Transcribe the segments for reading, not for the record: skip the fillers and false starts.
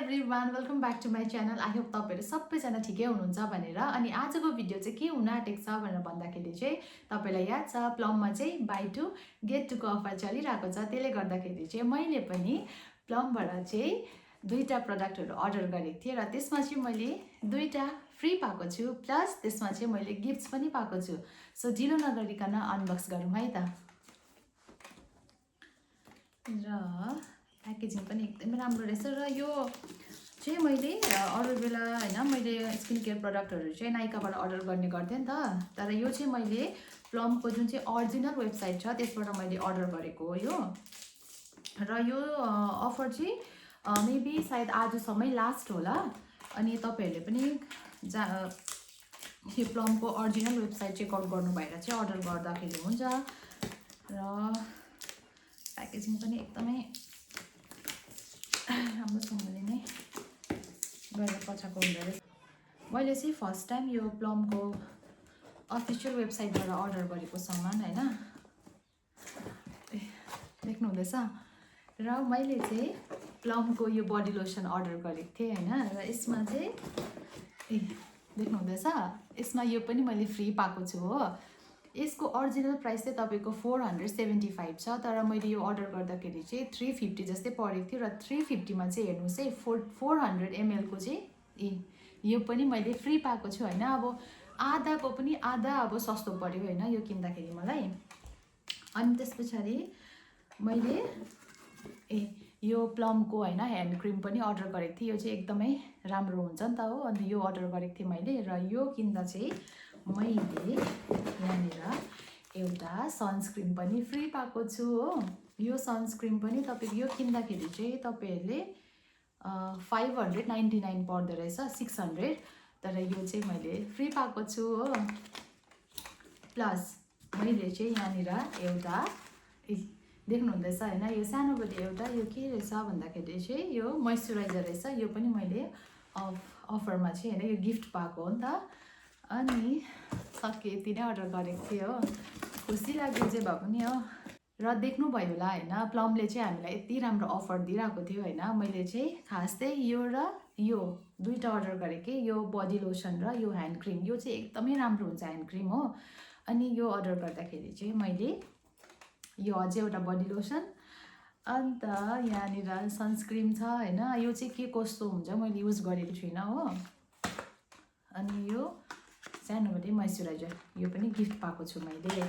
Everyone welcome back to my channel. I hope तपाईँहरू सबैजना ठिकै हुनुहुन्छ भनेर। अनि आजको भिडियो चाहिँ के हुन आँटेको छ भनेर भन्दाखेरि चाहिँ तपाईँलाई याद छ प्लममा चाहिँ बाई टू गेट टूको अफर चलिरहेको छ। त्यसले गर्दाखेरि चाहिँ मैले पनि प्लमबाट चाहिँ दुईवटा प्रडक्टहरू अर्डर गरेको थिएँ र त्यसमा चाहिँ मैले दुईवटा फ्री पाएको छु, प्लस त्यसमा चाहिँ मैले गिफ्ट्स पनि पाएको छु। सो ढिलो नगरिकन अनबक्स गरौँ है त। र प्याकेजिङ पनि एकदमै राम्रो रहेछ। र यो चाहिँ मैले अरू बेला होइन मैले स्किन केयर प्रडक्टहरू चाहिँ नाइकाबाट अर्डर गर्ने गर्थेँ नि त, तर यो चाहिँ मैले प्लमको जुन चाहिँ अरिजिनल वेबसाइट छ त्यसबाट मैले अर्डर गरेको हो यो। र यो अफर चाहिँ मेबी सायद आजसम्मै लास्ट होला। अनि तपाईँहरूले पनि यो प्लमको अरिजिनल वेबसाइट चेकआउट गर्नु भएर चाहिँ अर्डर गर्दाखेरि हुन्छ। र प्याकेजिङ पनि एकदमै राम्रोसँगले नै गरेर पछाएको हुँदो रहेछ। मैले चाहिँ फर्स्ट टाइम यो प्लमको अफिसियल वेबसाइटबाट अर्डर गरेको सामान होइन, देख्नुहुँदैछ। र मैले चाहिँ प्लमको यो बडी लोसन अर्डर गरेको थिएँ होइन, र यसमा चाहिँ देख्नुहुँदैछ, यसमा यो पनि मैले फ्री पाएको छु हो। यसको अरिजिनल प्राइस चाहिँ तपाईँको 475 छ, तर मैले यो अर्डर गर्दाखेरि चाहिँ 350 जस्तै परेको थियो। र 350मा चाहिँ हेर्नुहोस् है 400 ml को चाहिँ यो पनि मैले फ्री पाएको छु होइन। अब आधाको पनि आधा अब सस्तो पऱ्यो होइन यो किन्दाखेरि मलाई। अनि त्यस पछाडि मैले यो प्लमको होइन ह्यान्ड क्रिम पनि अर्डर गरेको थिएँ। यो चाहिँ एकदमै राम्रो हुन्छ नि त हो। अन्त यो अर्डर गरेको थिएँ मैले, र यो किन्दा चाहिँ मैले यहाँनिर एउटा सनस्क्रिन पनि फ्री पाएको छु हो। यो सनस्क्रिन पनि तपाईँको यो किन्दाखेरि चाहिँ तपाईँहरूले 599 पर्दो रहेछ, 600, तर यो चाहिँ मैले फ्री पाएको छु हो। प्लस मैले चाहिँ यहाँनिर एउटा देख्नुहुँदैछ होइन, यो सानोबडे एउटा यो के रहेछ भन्दाखेरि चाहिँ यो मोइस्चराइजर रहेछ। यो पनि मैले अफरमा चाहिँ होइन यो गिफ्ट पाएको हो नि त। अनि सके यति नै अर्डर गरेको थिएँ हो। खुसी लाग्यो जे भए पनि हो। र देख्नुभयो होला होइन प्लमले चाहिँ हामीलाई यति राम्रो अफर दिइरहेको थियो होइन। मैले चाहिँ खास चाहिँ यो र यो दुईवटा अर्डर गरेको, यो बडी लोसन र यो ह्यान्ड क्रिम। यो चाहिँ एकदमै राम्रो हुन्छ ह्यान्ड क्रिम हो। अनि यो अर्डर गर्दाखेरि चाहिँ मैले यो अझै एउटा बडी लोसन, अन्त यहाँनिर सनस्क्रिन छ होइन। यो चाहिँ के कस्तो हुन्छ मैले युज गरेको छुइनँ हो। अनि यो सानोबडे मोइस्चराइजर यो पनि गिफ्ट पाएको छु मैले।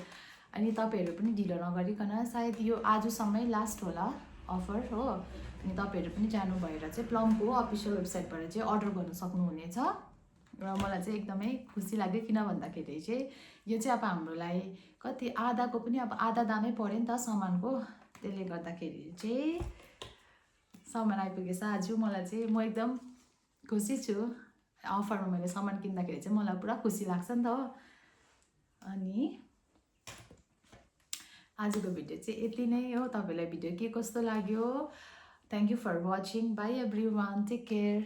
अनि तपाईँहरू पनि ढिलो नगरिकन, सायद यो आजसम्मै लास्ट होला अफर हो। अनि तपाईँहरू पनि जानु भएर चाहिँ प्लमको अफिसियल वेबसाइटबाट चाहिँ अर्डर गर्नु सक्नुहुनेछ। र मलाई चाहिँ एकदमै खुसी लाग्यो, किन भन्दाखेरि चाहिँ यो चाहिँ अब हाम्रोलाई कति आधाको पनि अब आधा दामै पऱ्यो नि त सामानको। त्यसले गर्दाखेरि चाहिँ सामान आइपुगेछ आज। मलाई चाहिँ म एकदम खुसी छु। अफरमा मैले सामान किन्दाखेरि चाहिँ मलाई पुरा खुसी लाग्छ नि त हो। अनि आजको भिडियो चाहिँ यति नै हो। तपाईँलाई भिडियो के कस्तो लाग्यो? Thank you for watching. Bye everyone, take care.